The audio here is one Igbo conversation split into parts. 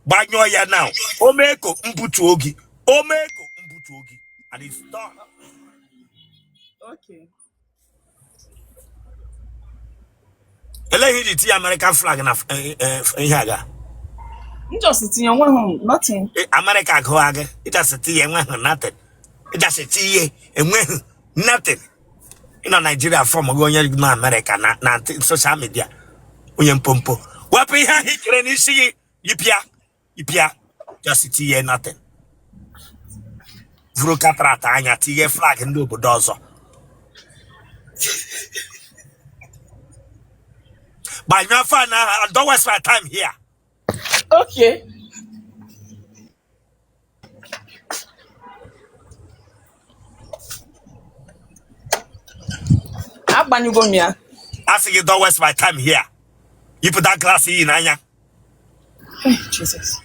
Gbanyụọ ya now. O mee ka m butuo gị. O mee ka m butuo gị. And it's done. Okay. Elee ihe i ji tinye American flag na ihe a ga? M just tinye enweghị nothing. America gụwa gị. Ị just tinye enweghị nothing. Ị just tinye enweghị nothing. Ị nọ Naijiria form gị onye nọ Amerịka na na social media onye mpompo wepụ ihe ahụ i kere n'isi gị yipịa yipịa just tinye nothing vuru cataract anya tinye flag ndị obodo ọzọ gbanyụọ fan ahụ. Don't waste my time here. Okay. Agbanyụgo m ya. A sị gị don't waste my time here. Yipụ that glass i yi n'anya. Hey, Jesus.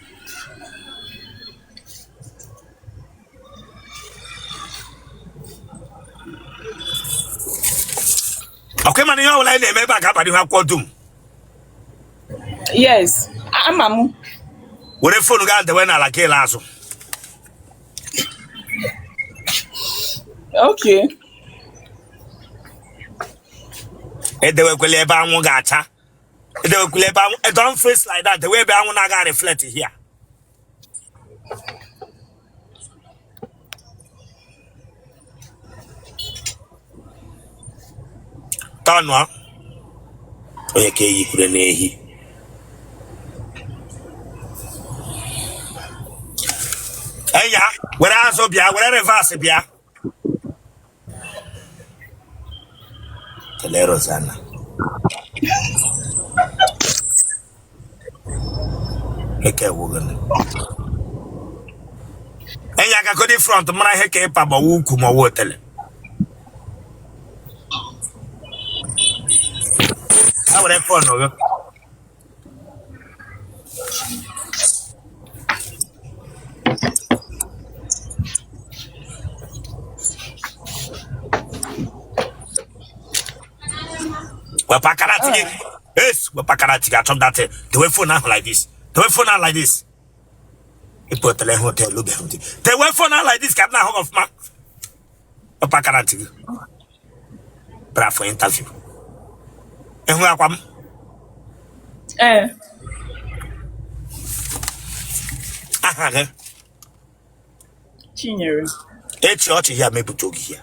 Ọkwa ị ma na ihe ọbụla anyị na-eme ebe a ga-aba n'ihu akwụkwọ dum. Yes, ama m. Were phone gị dewe n'ala ka ele azụ. Okay. Edewekwela ebe anwụ ga-acha. Edewekwela ebe anwụ. Don't face like that. Dewe ebe anwụ na-aga reflect here. Tọnụọ onye ka eyikwure n'ehi enya were azụ bịa were reverse bịa kelee Rosanna. Eke wugene. Enyi agagodi front mara ihe ka ịpa gbawa ukwu ma ọwa otele. Ha were phone gị. Wepụ aka na ntị gị. Yes, wepụ aka na ntị gị achọ m that. Dewe phone ahụ like this. Dewe phone ahụ like this. Ịpụ otele hotel beghị ntị. Dewe phone ahụ like this ka m na-ahụ gị ọfụma. Wepụ aka na ntị gị. Bịara for interview. Ịhụ akwa m? Ee. Aha gị? Chinyere. Echi ọchị ya mebute oge ya.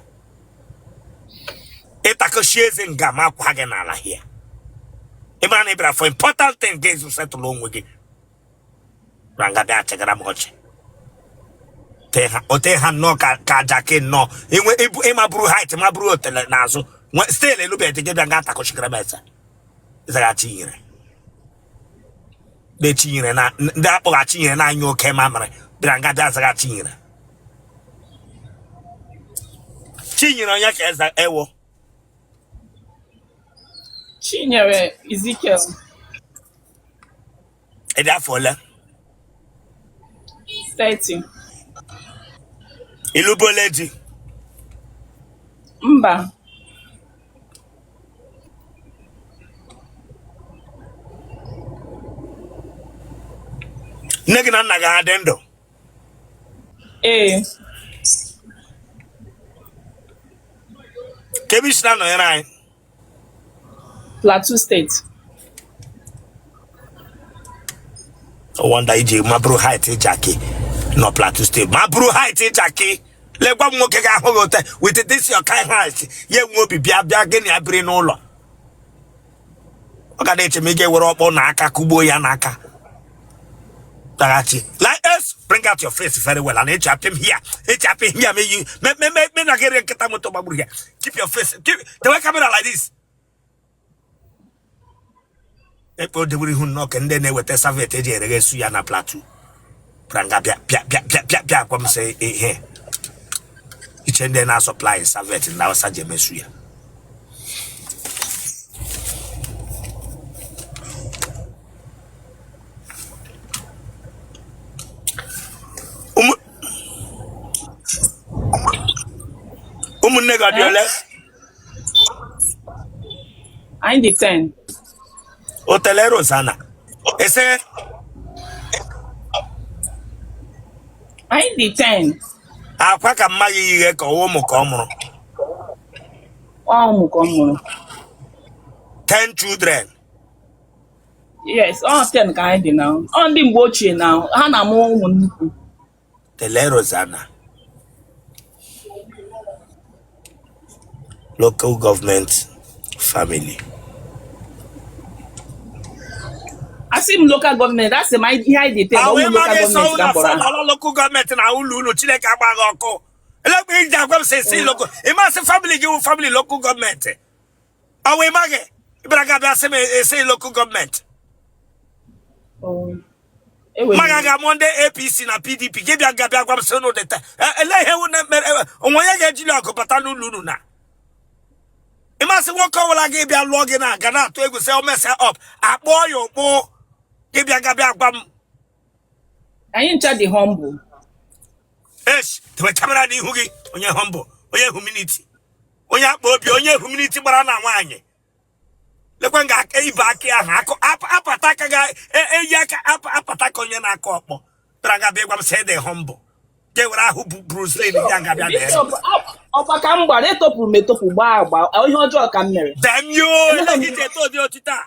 Ịtakọchi eze nga ma akwa gị n'ala here. Ị mara na ị bịara for important thing ga-ezu settle onwe gị. Ranga bịa chegara m ọchị. Ote ha nnọọ ka ka jaki nnọọ inwe ibu ịma buru height ma buru otele n'azụ still elubeghị gị bịa nga atakọchigara m eze zagha Chinyere ndị Chinyere na ndị akpọgha Chinyere na-anya oke mamịrị bịara nga bịa zagha Chinyere. Chinyere onye ka eze ewo. Chinyere Ezekiel. Ị dị afọ ole? 30. Ị lụbole di? Mba. Nne gị na nna gị ha dị ndụ? Ee. Kee ebe i si na-anọnyere anyị? Plateau State. No wonder i ji maburu height jaki nọ Plateau State maburu height jaki lekwa m nwoke ga-ahụ gị ote with this your kind height ya enwe obi bịa bịa gị na ya biri n'ụlọ ọ ga na-eche ma ị ga-ewere ọkpọ na aka kụgbuo ya n'aka Tagachi. Like us, bring out your face very well. And echi apị m here. Echi apị here me you me me me me na gị nkịta moto gbagburu here. Keep your face. Keep the camera like this. Ekpe o deburu ihu nnọọ ka ndị na-eweta serviette eji ereghe suya na Plateau. Pranga bịa bịa bịa bịa bịa bịa gwa m sị ihe. Iche ndị na-asupply serviette ndị Hausa ji eme suya. Ụmụnne gị ọ dị ole? Anyị dị 10. Otele Rosanna. Ese? Anyị dị 10. Akwa ka mma gị yighe ka ọwụ ụmụ ka ọ mụrụ? Ọ ụmụ ka ọ mụrụ. 10 children? Yes, ọ 10 ka anyị dị na. Ọ ndị mgbe ochie na ha na-amụ ụmụ nnukwu. Tele Rosanna. Local government family. Asị m local government, asị m ihe anyị dị 10, Ahụ ụmụ local ịmaghị sọ government ka ụlọ m kpọrọ aha. fọlọ local government na ụlọ unu Chineke agbaghị ọkụ. Elekwa iji agwa m sị sị local. Ịmasị family gị wụ family local government. Ọwụ ịmaghị ịbịara ga abịa sị m esi local government. Oh, ewe Mmaga ga-amụ ndị APC na PDP gị bịa ga bịa gwa m sị unu dịta ele ihe unu mere onwe onye ga-ejili ọgụ bata n'ụlọ unu na ịmasị nwoke ọbụla gị bịa lụọ gị na ga na-atụ egwu sị o mesịa up akpọọ ya ụkpụ gị bịa ga bịa gwa m. Anyị ncha dị humble. Esh, tewe camera n'ihu gị, onye humble, onye humility, onye akpa obi, onye humility gbara na nwaanyị. Lekwa nga aka ibe aka ahụ akụ apata aka ga eyi aka apata ka onye na-akụ ọkpọ bịara ga bịa gwa m sị dị humble. Ga were ahụ bụ Bruce Lee ya ga bịa dee. Ọkwa ka m gbara, etopụrụ m etopụ, gbaa agba, ihe ọjọọ ka m mere. Damn you! Ele ihe iji eto ụdị otito a?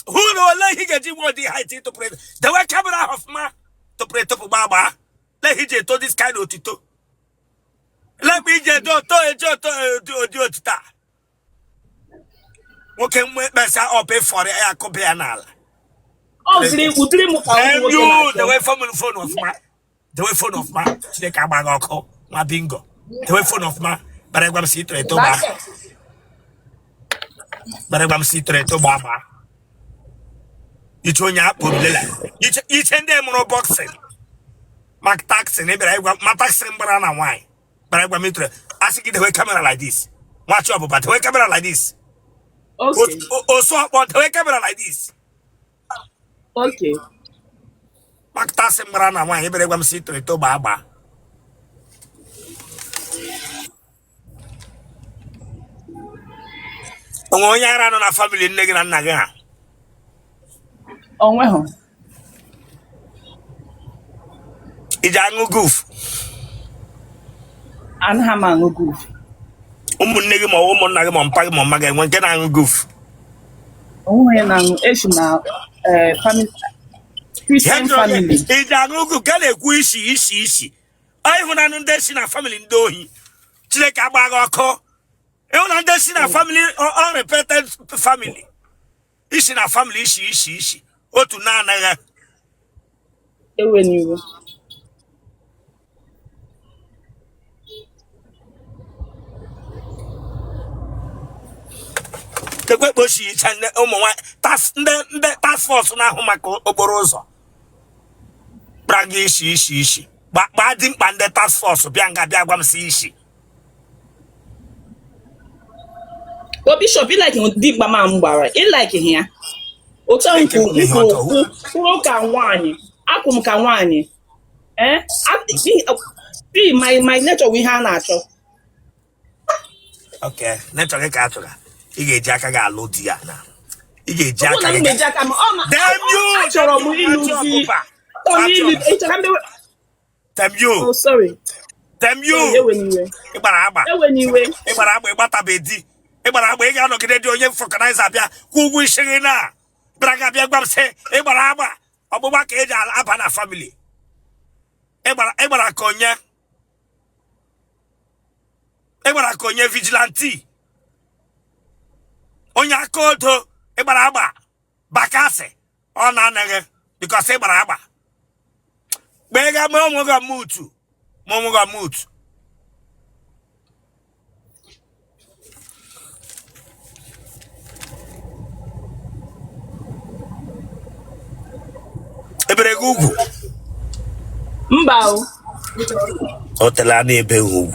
Hụ na ole ihe ị ga-eji nwe ụdị height tụpụrụ eto. Dewe camera ahụ ọfụma, tụpụrụ etopụ, gbaa agba. Lee ihe iji eto this kind otito. Lee mgbe iji eto oto eji oto ụdị otito a. Nwoke mgbe kpesa ọpa ịfọrọ ya akụba ya n'ala. Ọ ziri ụdịrị m ka ụmụ nwoke na-achọ. Dewe phone phone ọfụma. Dewe phone ọfụma. Chineke agbaghị ọkụ nwa bingo. Dewe phone ọfụma. Bara gwa m si itoro eto gbaa. Bara gwa m si itoro eto gbaa gbaa. Iche onye akpụ lela. Iche ndị mụrụ boxing. Mike Tyson bịara ịgwa ma Tyson gbara na nwaanyị. Bara gwa m itoro. Asị gị dewe camera like this. Nwachi ọbụba dewe camera like this. Okay. Osu ọkpọ dewe camera like this. Okay. Mike Tyson gbara na nwaanyị bịara ịgwa m si itoro eto gbaa gbaa. Onwe onye ara nọ na family nne gị na nna gị ha? Onweghị. Iji aṅụ guf? Anaghị m aṅụ guf. Ụmụnne gị ma ọ bụ ụmụnna gị ma mpa gị ma mma gị enwe nke na-aṅụ guf? Onweghị na-aṅụ. Esi na family Christian family. Iji aṅụ guf ka na-ekwu isi isi isi ịhụnanụ ndị si na family ndị ohi Chineke agbaghị ọkụ ịhụna ndị si na family unrepentant family isi na family isi isi isi otu na-anaghị Ewe n'iwe. Ekwe kpochicha ndị ụmụ nwaanyị ndị task force na-ahụ maka okporo ụzọ kpara gị isi isi isi gbaa dimkpa ndị task force bịa nga bịa gwa m si isi. O Bishop, ị like dimkpa ma m gbara, ị like ya otu ahụ kwuru ka nwaanyị akwụ m ka nwaanyị. Eh, see my nature bụ ihe a na-achọ. Okay, nature gị ka a chọrọ. Ị ga-eji aka gị alụ di ya na ị ga-eji aka gị. Damn you! Achọrọ m ịlụ di. Damn you! Oh, sorry. Damn you! Ị gbara agba. Ị gbara agba, ị gbatabe di. Ị gbara agba, ị ga-anọgide di onye vulcanizer bịa kwụ ụgwọ isi gị na bịara ga bịa gwa m sị ị gbara agba ọgbụgba ka eji aba na family. Ị gbara ka onye ị gbara ka onye vigilante onye aka odo ị gbara agba bakasị ọ na-anaghị because ị gbara agba gbee ga ma onwe gị mutu ma onwe gị mutu. Ebere gị ugwu? Mba o. O tela na-ebe ugwu.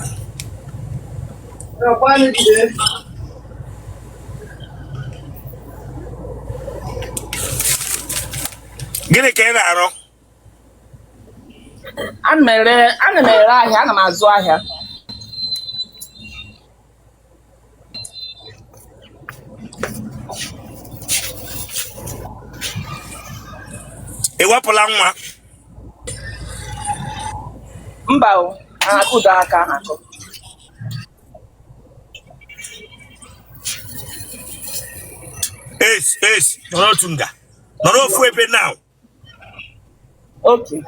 Gịnị ka ị na-arụ? Ana m ere ahịa, ana m azụ ahịa. Ị wepụla nwa? Mba o, akụ ụdọ aka ahụ akụ. Es es nọrọ otu nga nọrọ ofu ebe now. Okay.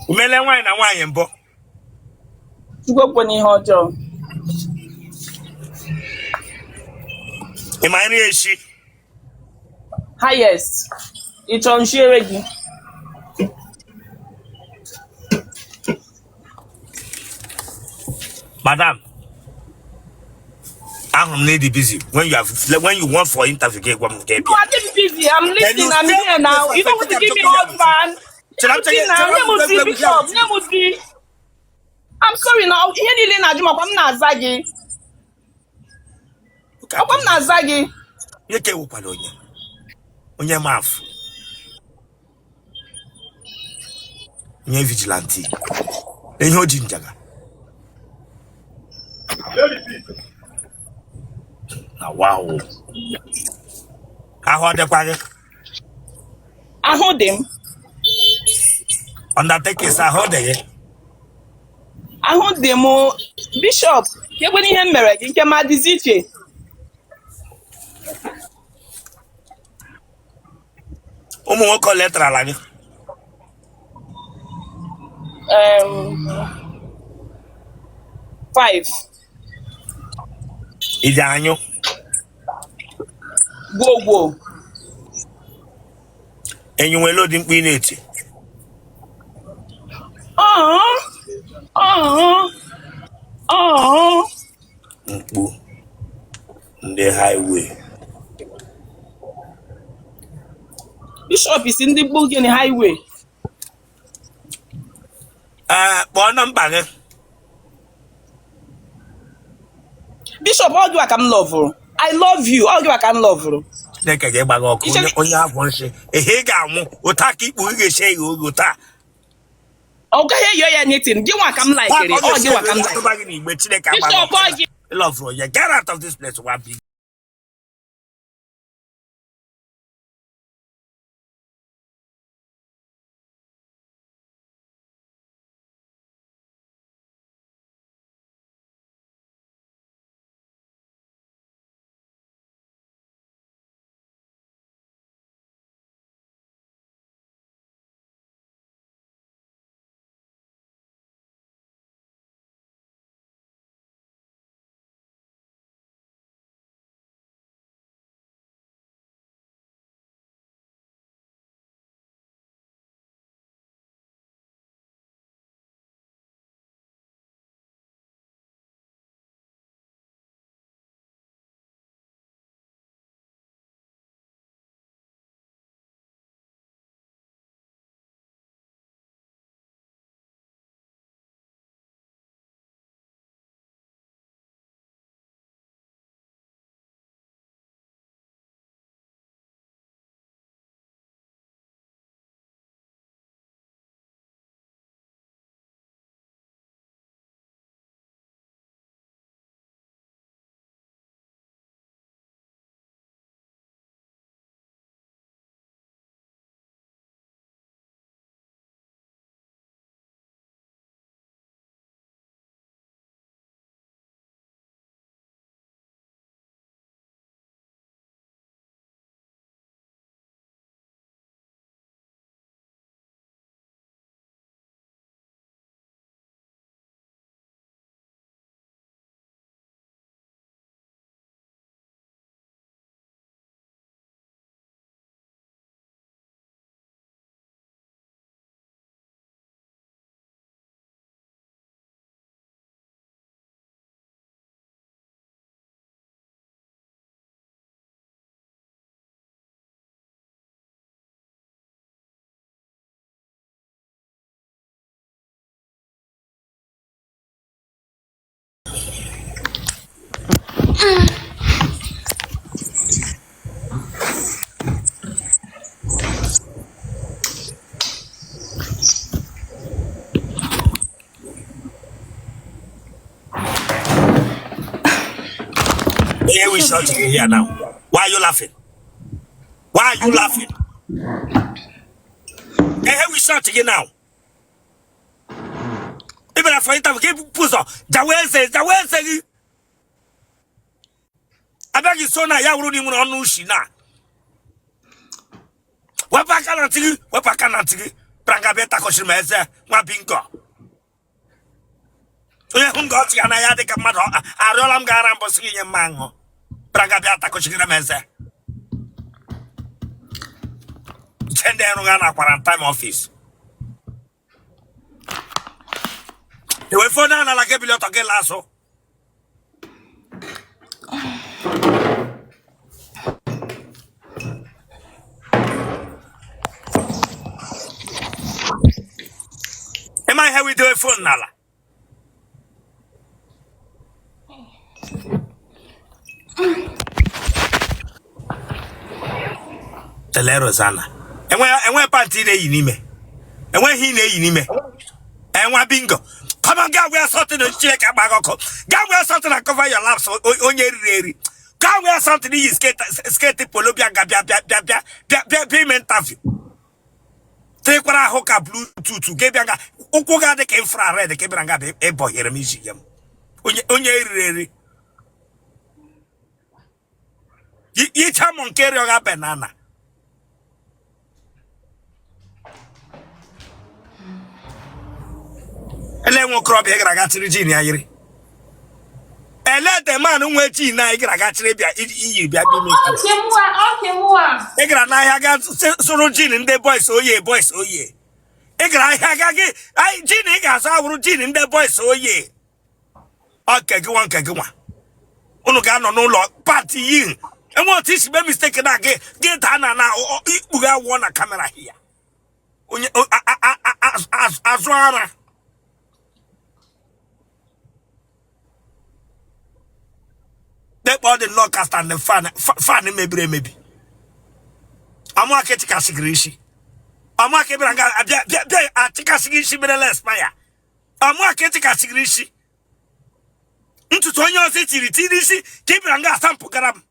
I mele nwaanyị na nwaanyị mbụ? Chukwu ekwena ihe ọjọọ. Ị ma nri esi? Highest. Ị chọrọ m shiere gị? Madam, ahụrụ m na ị dị busy when you want for interview gị gwa m nke No, bịa. I'm not busy. I'm Can listening. you I'm stay here now. with You don't want to this? give me husband. Chere m chere Now, chere nye m di, Bishop. Nye m di. I'm sorry now. Ihe niile na-ajụ m ọkwa m na-aza gị. Ọkwa m na-aza gị. Ihe ka ewukwala onye onye mafụ onye vigilante ihe o ji njaga na wow ahụ ọ dịkwa gị? Ahụ dị m. Undertaker sị ahụ dị gị? Ahụ dị m Bishop, ka ekwena ihe m mere gị nke ma dịzi iche. Ụmụ nwoke ole tarala gị? 5. Ị ji anyụ? Gwogwo. Enyi nwere ụdị mkpu ị na-eti? Mkpu ndị highway. Bishop ị sị ndị mkpu gịnị highway? Ee, kpọọ nọmba gị. Bishop, ọ gịwa ka m lọvụrụ. I love you. Ọ gịwa ka m lọvụrụ. Chineke ga-ịgba gị ọkụ onye agwọ nshị ehe ị ga-anwụ ụta ka ikpu ị ga-eche eghe oge ụta. Ọ gaghị eyo ya anything. Gị nwa ka m laikiri. Ọ gị nwa ka m laikiri. Gị n'igbe Chineke agba gị Bishop, ọ ọkụ. gị. Lọvụrụ ya. Get out of this place, one big. Here we shot here now. Why are you laughing? Why are you laughing? Ehe, wi short gị now. Ị bịara for interview ka ibu ụzọ jawa eze, jawa eze gị. Abịaghị so na ya wụrụ na ị nwere ọnụ ushi na wepụ aka na ntị gị, wepụ aka na ntị gị. Bịara nga bịa takọchiri m eze nwa bingo. Onye hụ nga ọchị ya na ya dị ka mmadụ arịọla m gara mbụ sị gị nye m aṅụ. Bịara nga bịa takọchiri m eze. Che ndị rụga na quarantine office. Ewe phone a n'ala gị, bili ọtọ gị laa azụ. Ịma ihe wụ idewe phone n'ala? Tele Rosanna. Enwe pant ị na-eyi n'ime. Enweghị ị na-eyi n'ime. Enwa bingo. Come on, go wear something to Chineke agba gị ọkụ. Go wear something and cover your laps, onye riri eri. Go wear something, iyi skirt, skirt polo, bịa nga bịa bịa bịa bịa bịa bịa bịa ime interview. Tekwara ahụ ka bluetooth gị bịa nga ụkwụ gị adị ka infrared ka ị bịara nga bịa ịbọnyere m isi ya m. Onye riri eri. Yicha m nke rịọga banana. Ele nwa okorobịa ị gara aga chịrị jean ya yiri. Ele the man nwe jean a ị gara aga chịrị bịa iyi bịa bịa ime. Oke mụwa, oke mụwa. Ị gara n'ahịa ga zụrụ jean ndị boys oye, boys oye. Ị gara ahịa ga gị jean ị ga-azụ awụrụ jean ndị boys oye. Ọ nke gị nwa, nke gị nwa. Unu ga-anọ n'ụlọ pati yi. Enwe otu isi mee mistake na gị gị daa na ikpughe awụọ na camera ya. Onye azụ ara. Dekpa ọ dị nnọọ ka stand fan, fan mebiri emebi. Amụaka chịkasịgịrị isi. Amụaka bịara nga bịa bịa bịa achịkasịghị isi merela expire. Amụaka chịkasịgịrị isi. Ntutu onye ọzọ tiri tiri isi ka ị bịara nga asampụgara m.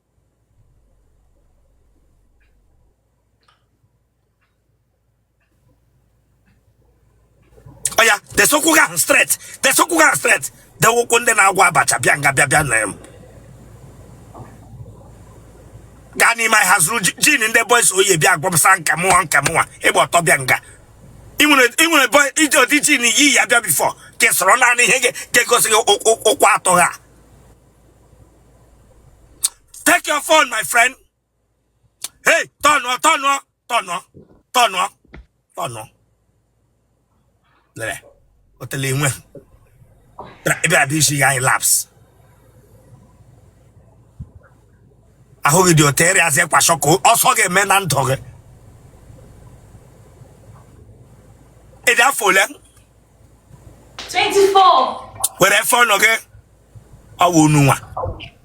Oya, desa ụkwụ gị ahụ straight, desa ụkwụ gị ahụ straight. Dewe ụkwụ ndị na-agwọ abacha bịa nga bịa bịa na m. Gaa n'ime ahịa zụrụ jean ndị boys oyi bịa gwọpụsa nke mụnwa, nke mụnwa ịgba ọtọ bịa nga. Ị nwere boy iji ụdị jean yi ya bịa before ka ị sọrọ naanị ihe ga-egosi gị ụkwụ atọ ha. Take your phone, my friend. Hey, turn on, turn on, turn on, turn on, turn on. Lere, otele enwe. Ebe abịa isi ya anyị laps. Ahụ gị dị otu ịrịazi kwasho ka ọsọ ga-eme na ndụ gị. Ị dị afọ ole? 24. Were phone gị. Ọ wụ unu nwa.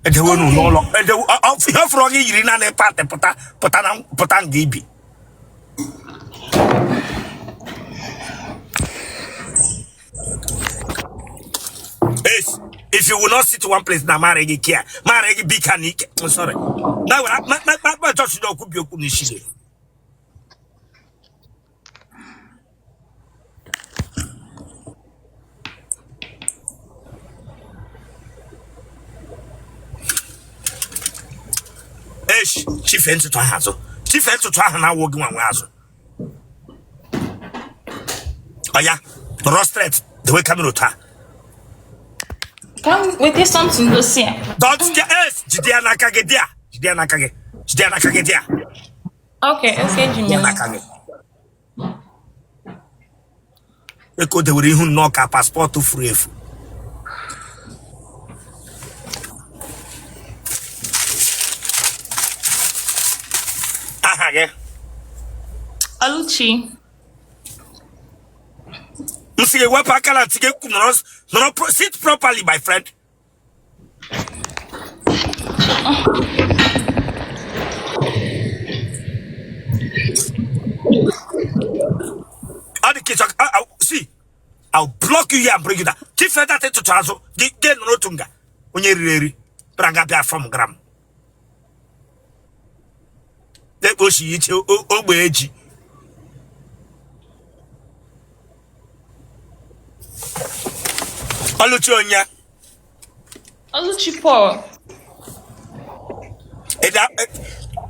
Edewe unu n'ụlọ. Edewe ihe fọrọ gị yiri naanị pant pụta pụta na pụta nga ibi. If you will not sit one place na mara gị kia, mara gị bika na ike. I'm sorry. Na were ma ma ma ma chọọchị na okwu bi okwu n'isi gị. Esh, chife ntutu ahụ azụ. Chife ntutu ahụ na-awụ gị nwa nwe azụ. Ọya, nọrọ straight, dewe camera otu a. Ka m weta something gosi ya. Don't get es, jide ya n'aka gị dị a. Jide ya n'aka gị. Jide ya n'aka gị dị a. Okay, eji m Jide ya ya. n'aka gị. Eko dewere ihu nnọọ ka passport furu efu. Aha gị? Oluchi. M sị gị wepụ aka na ntị gị, nọrọ nọrọ sit properly, my friend. Ọ dị ka ịchọ see, I'll block you here and bring you down. Chief that tụtụ azụ gị gị nọrọ otu nga onye riri eri bịara nga bịa fọm gram. o si iche ogbe ji. Ọlụchi onye? Oluchi Paul.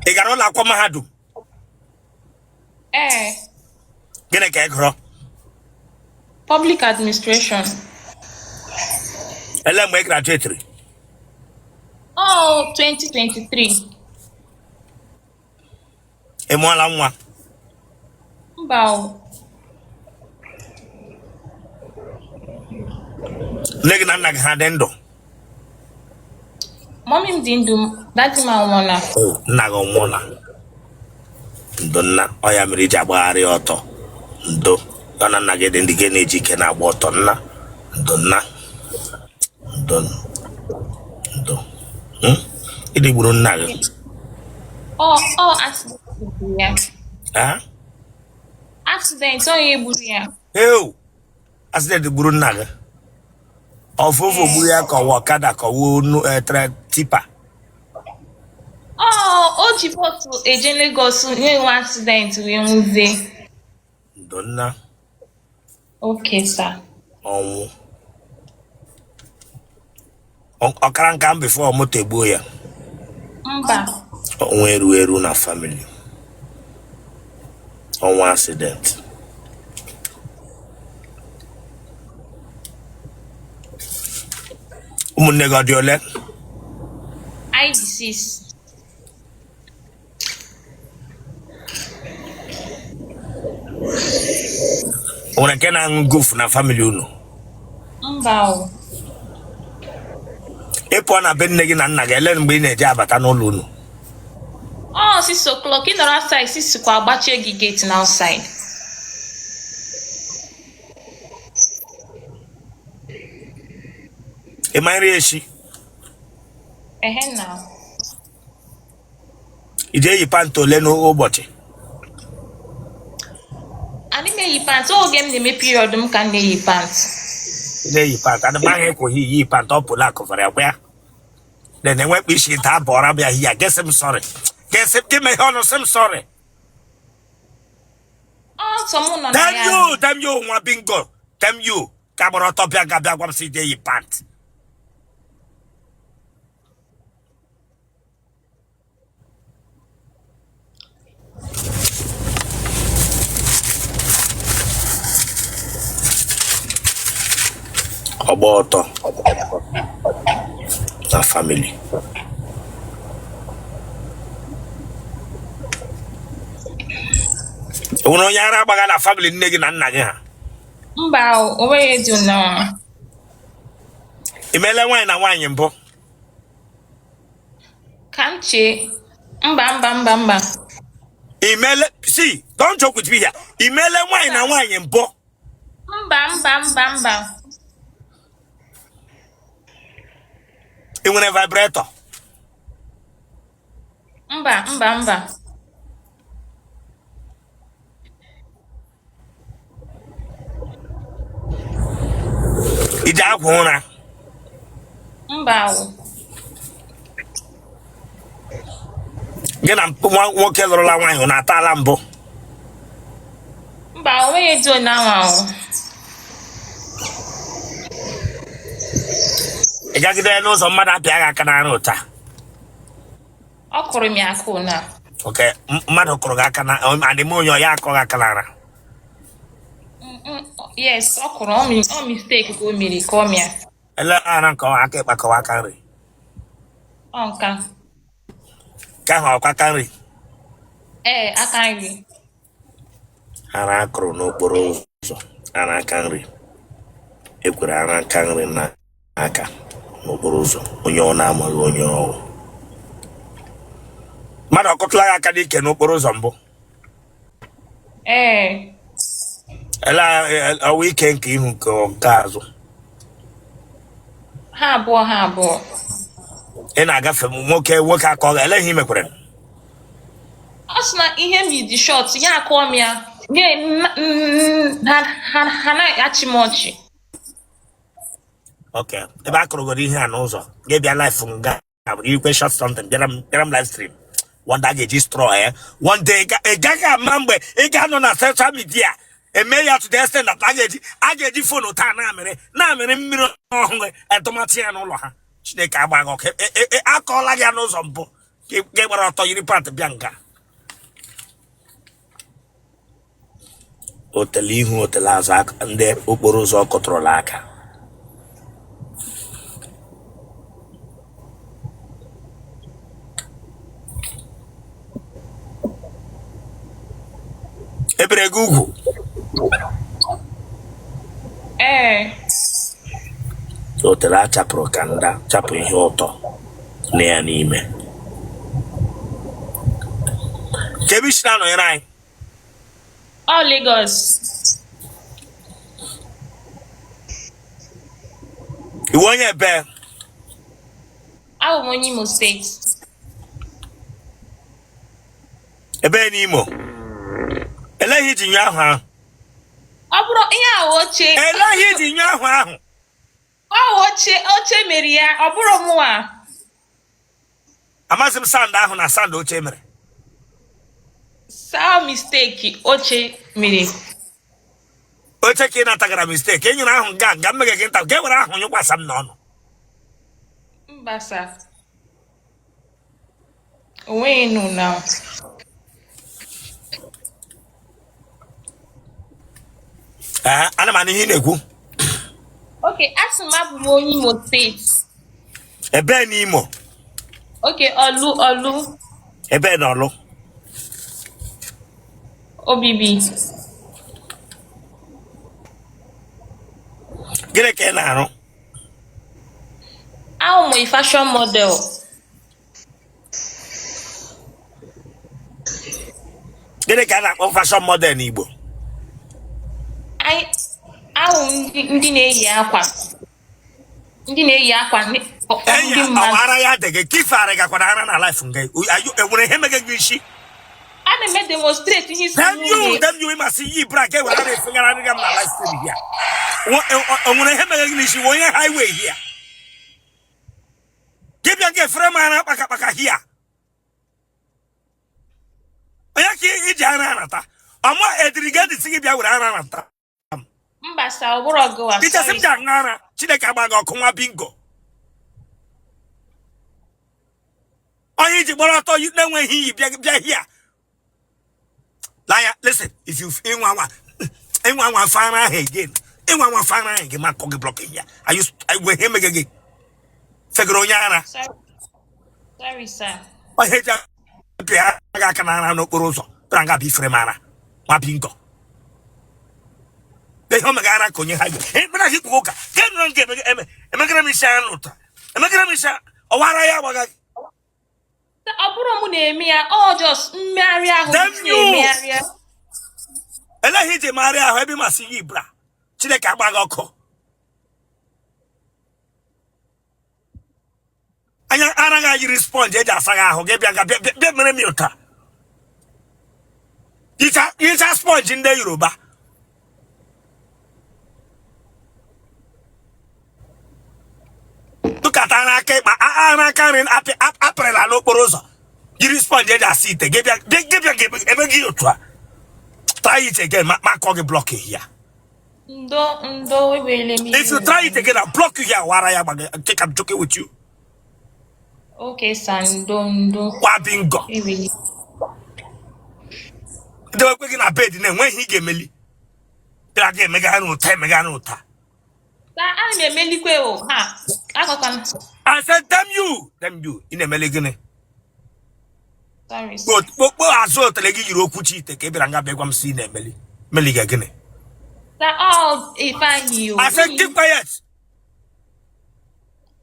Ị gara ụlọ akwụkwọ mahadum? Ee. Gịnị ka ị gụrụ? Public administration. Ele mgbe ị graduatiri? Oh, 2023. Ị mụọla nwa? Mba o. Nne gị na nna gị ha dị ndụ? Mummy m dị ndụ, daddy m anwụọla. Nna gị ọnwụọla? Ndo nna, ọ ya mere i ji agbagharị ọtọ. Ndo, ọ na nna gị dị ndụ gị na-eji ike na-agba ọtọ nna. Ndo nna, ndo, ndo. Gịnị gburu nna gị? Ọ accident gburu ya. Eh? Accident, ọ ya gburu ya. Ew, accident gburu nna gị. Ọ Volvo gburu ya ka ọ wụ ọkada ka ọ wụ tipper? Ọ o ji bus eje Lagos na-enwe accident wee nwụzie. Ndo nna. Okay, sir. Ọnwụ. Ọ kara nka before moto egbuo ya? Mba. Ọnwụ eru eru na family. Ọnwụ accident. Ụmụnne gị ọ dị ole? Anyị dị 6. O nwere nke na-aṅụ gofu na family unu? Mba o. Ị pụọ na be nne gị na nna gị, ele mgbe ị na-eji abata n'ụlọ unu? Ọ 6 o'clock, ị nọrọ outside 6 kwa agbachie gị gate na outside. Ị ma nri esi? Ehe na. I ji eyi pant ole n'ụbọchị? Adị m eyi pant, oge m na-eme period m ka m na-eyi pant. Ị na-eyi pant, adị m ahụ ekwughị iyi pant, ọ pụla akụvara ya kwa ya. Then enwekpa isi daa bọra bịa hia, gị sị m sorry. Gị sị gị meghe ọnụ sị m sorry. Ọ sọ mụ nọ na Damn ya. you, damn you, nwa bingo. Damn you. Ka gbara ọtọ bịa ga bịa gwa m sị ị eyi pant. Ọgba ọtọ na family. E nwere onye ara agbaga na family nne gị na nna gị ha? Mba, o nweghị dị na. I meela nwaanyị na nwaanyị mbụ? Ka m chee. Mba, mba, mba, mba. I meele, see, don't joke with me here. I meele nwaanyị na nwaanyị mbụ? Mba, mba, mba, mba. Ị nwere vibrator? Mba, mba, mba. I ji akwa ụra? Mba o. Gị na nwa nwoke lụrụla nwaanyị unu ataala mbụ? Mba, o nweghị dị onye anwa o. Ị gagide n'ụzọ mmadụ apịa gị aka n'ara ụta? Ọ kụrụ m ya aka ụna. Okay, mmadụ kụrụ gị aka na adị m onye ọ ya akọ gị aka n'ara? Yes, ọ kụrụ ọ mistake ka o mere ka ọ mịa. Ele ara nke aka ịkpa kọwa aka nri? Ọ nka. Nke ahụ ọkwa aka nri? Ee, aka nri. Ara akụrụ n'okporo ụzọ, ara aka nri. Ekwere ara aka nri na aka n'okporo ụzọ onye ọ na-amaghị onye ọ wụ. Mmadụ ọ kụtụla gị aka n'ike n'okporo ụzọ mbụ? Ee. Ele ọ wụ ike nke ihu nke nke azụ? Ha abụọ, ha abụọ. Ị na-agafe nwoke nwoke aka ọ ga ele ihe i mekwere? Ọ sị na ihe m yi dị short, ya akụọ m ya. Nye ha na-achị m ọchị. Ok, ebe a kụrụgoro ihe a n'ụzọ gị bịa live nga ikwe short something bịara m live stream One day a ga-eji straw ya. One day ị gaghị ama mgbe ị ga-anọ na social media eme ya to the extent that a ga-eji phone taa na-amịrị na-amịrị mmiri ọhụrụ edọmatị ya n'ụlọ ha. Chineke agba gị ọkụ. Akọọla gị ya n'ụzọ mbụ ka ị gbara ọtọ yiri pant bịa nga. Otele ihu otele azụ ndị okporo ụzọ kụtụrụla aka. Ebere gị ugwu? Ee. Otele a chapụrụ kanda chapụ ihe ụtọ na ya n'ime. Ka ebe i si na-anọnyere anyị? Ọ Lagos. Ị wụ onye ebe? Abụ m onye Imo steeti. Ebe n'Imo? Elee ihe i ji nyụ ahụ ahụ? Ọ bụrụ ihe ahụ oche. Elee ihe i ji nyụ ahụ ahụ? Ọ oche oche mere ya, ọ bụrọ mụnwa. Amaghị m sound ahụ na sound oche mere. Saa mistake oche mere. Oche ka ị natagara mistake e nyere ahụ nga nga mmeghe gị nta ga ewere ahụ nyụkwasa m n'ọnụ. Mba sir. O nweghị nụ na. Ee, ana m anụ ihe ị na-ekwu. Okay, asị m abụ m onye Imo steeti. Ebee n'Imo? Okay, Ọlụ Ọlụ. Ebee n'Ọlụ? Obibi. Gịnị ka ị na-arụ? Awụ m a fashion model. Gịnị ka a na-akpọ fashion model n'Igbo? Awụ m ndị na-eyi akwa. Ndị na-eyi akwa ndị mmadụ. Ara ya dị gị ka ife ara gakwara ara na life nga enwere ihe mege gị isi. A na-eme demonstrate ihe isi Damn you, damn you, ịmasị yi bra ka ewere ara efegara arịga m na live stream here. O nwere ihe mege gị n'isi onye highway here. Gị bịa ga efere m ara kpaka kpaka here. Onye ka iji ara anata? Ọmụ ediri gị edisi gị bịa were ara anata. Mba sir, ọ bụrọ gịwa. I chesi m ji aṅụ ara, Chineke agba gị ọkụ nwa bingo. Onye iji gbara ọtọ na-enweghị iyi bịa bịa here. Liar, listen, if you ịnwa nwa ịnwa nwa fara ahụ again, ịnwa nwa fara ahụ gị ma kọ gị block ya. Are you ihe mege gị? Fegoro onye ara. Sorry, sir. Onye ji apịa gị aka n'ara n'okporo ụzọ bịara nga bụ ifere m ara nwa bingo. Ihe o megara ka onye ha gị. Ekpere gị kwuo ụka. Ke nụrụ nke emegara m isi ara n'ụta. Emegara m isi ọwara ya agbaga gị. Ọ bụrọ mụ na-eme ya, ọ just mmegharị ahụ na-emegharị ya. Elee ihe iji megharị ahụ ebe masị gị bra. Chineke agba gị ọkụ. Anya anaghị ayiri sponge eji asa gị ahụ gị bịa ga bịa mere m ụta. Yicha sponge ndị Yoruba. Tụkata n'aka ịkpa ara aka nri apịrịla n'okporo ụzọ yiri sponge eji asa ite gị bịa ga-eme gị otu a. Try it again ma kọ gị block here. Ndo ndo ewele m If you try it again, I'll block you here. Wara ya gbaga. Think I'm joking with you. Okay, sir. Ndo ndo. Kwa bingo. Ewele. Dewekwe gị na bed na-enwe ihe ị ga-emeli. Bịa ga emega n'ụta emega n'ụta. Sir, ana m emelikwe o. Ha, akọkwa m. I said damn you, damn you. Ị na-emeli gịnị? Sorry, sir. Kpokpo azụ otele gị yiri okwuchi ite ka ị bịara nga bịa gwa m sị ị na-emeli. Meli ga gịnị? Sir, ọ Ifeanyị o. I said keep quiet.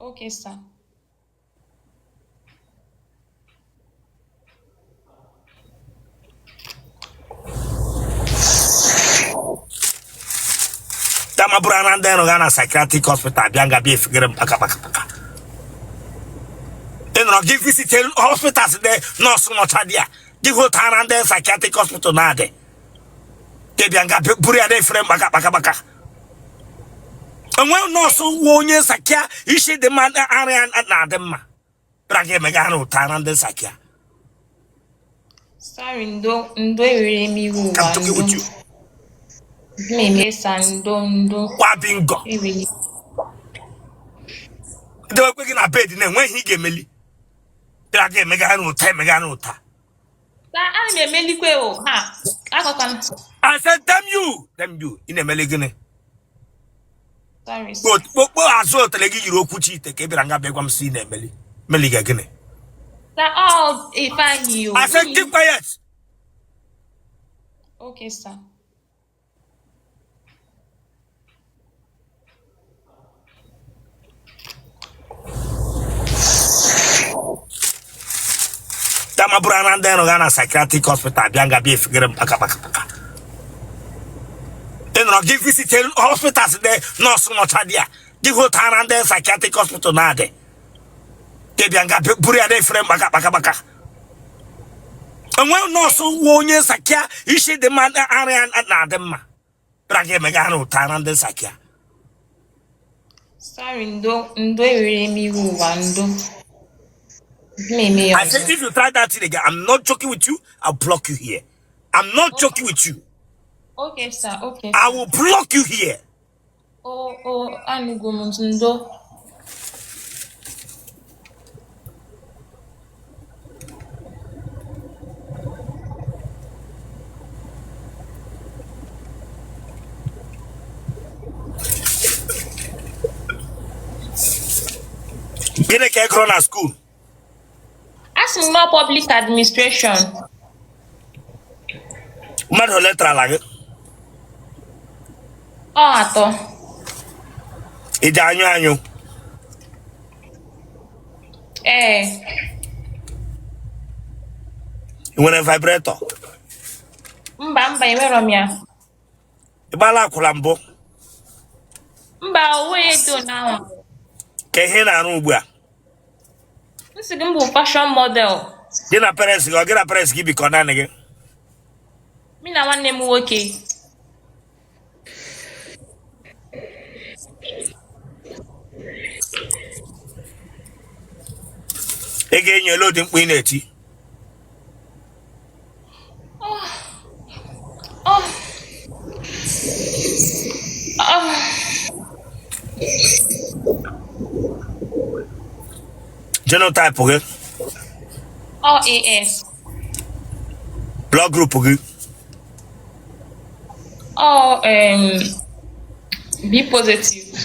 Okay, sir. Dama bụrụ na ndị nọ na psychiatric hospital bịa nga bịa efegere m kpaka kpaka kpaka. Ị nọrọ gị visit hospitals ndị nọọsụ nọcha dị ya gị hụta na ndị psychiatric hospital na-adị gị bịa nga buru ya na-efere m kpaka kpaka kpaka. Enwe nọọsụ nwa onye sakia isi dị mma ara ya na-adị mma bịara gị emega ara ụta ara ndị sakia. Sorry, ndo ndo ewere m iwe I'm ụwa talking ndo. with you. Mmemme sa ndo ndo Kwa bingo. ewere. Dewekwe gị na bed na-enwe ihe ị ga-emeli. Bịa ga emegharị ụta emegharị ụta. Sa ana m emelikwe o ha akọkwa m. I said damn you. Damn you. Ị na-emeli gịnị? Sorry, sir. Kpokpo azụ otele gị yiri okwuchi ite ka ị bịara nga bịa gwa m sị ị na-emeli. Meli ga gịnị? Sa ọ Ifeanyị o. I said keep quiet. Okay, sir. Dama bụrụ na ndị nọ na psychiatric hospital bịa nga bịa efegere m kpaka kpaka kpaka. Ị nọrọ gị visit hospitals ndị nọọsụ nọcha dị a gị hụ otu ara ndị psychiatric hospital na-adị gị bịa nga buru ya na-efere m kpaka kpaka kpaka. Enwe nọọsụ wụ onye sakia isi dị mma ara ya na-adị mma bịara gị emega ara ụta ara ndị sakia. Sorry, ndo ndo ewere m iwe ụwa ndo. Mmemme ya I said ọzọ. if you try that thing again, I'm not joking with you, I'll block you here. I'm not joking with you. Okay, sir. Okay, I sir. will block you here. O o anụgo m ndo. Gịnị ka ị gụrụ na school? Asị m nọ public administration. Mmadụ ole tarala gị? Ọ atọ. Ị ji anyụ anyụ? Ee. Ị nwere vibrator? Mba mba enwerọ m ya. Ị gbaala akwụla mbụ? Mba o nweghị edo n'ahụ. Ka ihe ị na-arụ ugbu a? M sị gị m bụ fashion model. Gị na parents gị ọ gị na parents gị bikọ naanị gị? Mụ na nwanne m nwoke. Ị ga-enye elu ụdị mkpu ị na-eti. Oh. Oh. Genotype gị? Ọ AS. Blood group gị? Ọ B positive.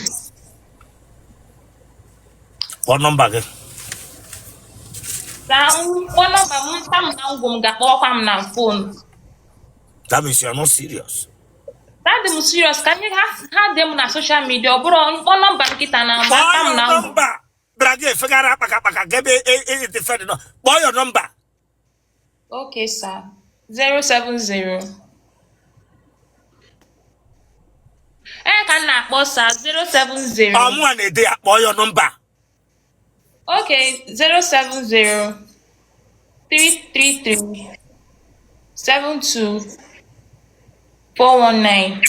Kpọọ nọmba gị. Na kpọọ nọmba m nta m na ngwụ m ga-akpọkwa m na phone. That means you are not serious. Adị m serious ka anyị ha dị m na social media ọ bụrụ m kpọọ nọmba m kịta na mgbe aka m na ngwụ. Nọmba bịara gị efegara akpaka akpaka ga ebe edefend nọ. Kpọọ your nọmba. Okay, sir. 070. Ee ka m na-akpọ sir 070. Ọ mụnwa na-ede ya, kpọọ your nọmba. Okay, 070 333 72 419.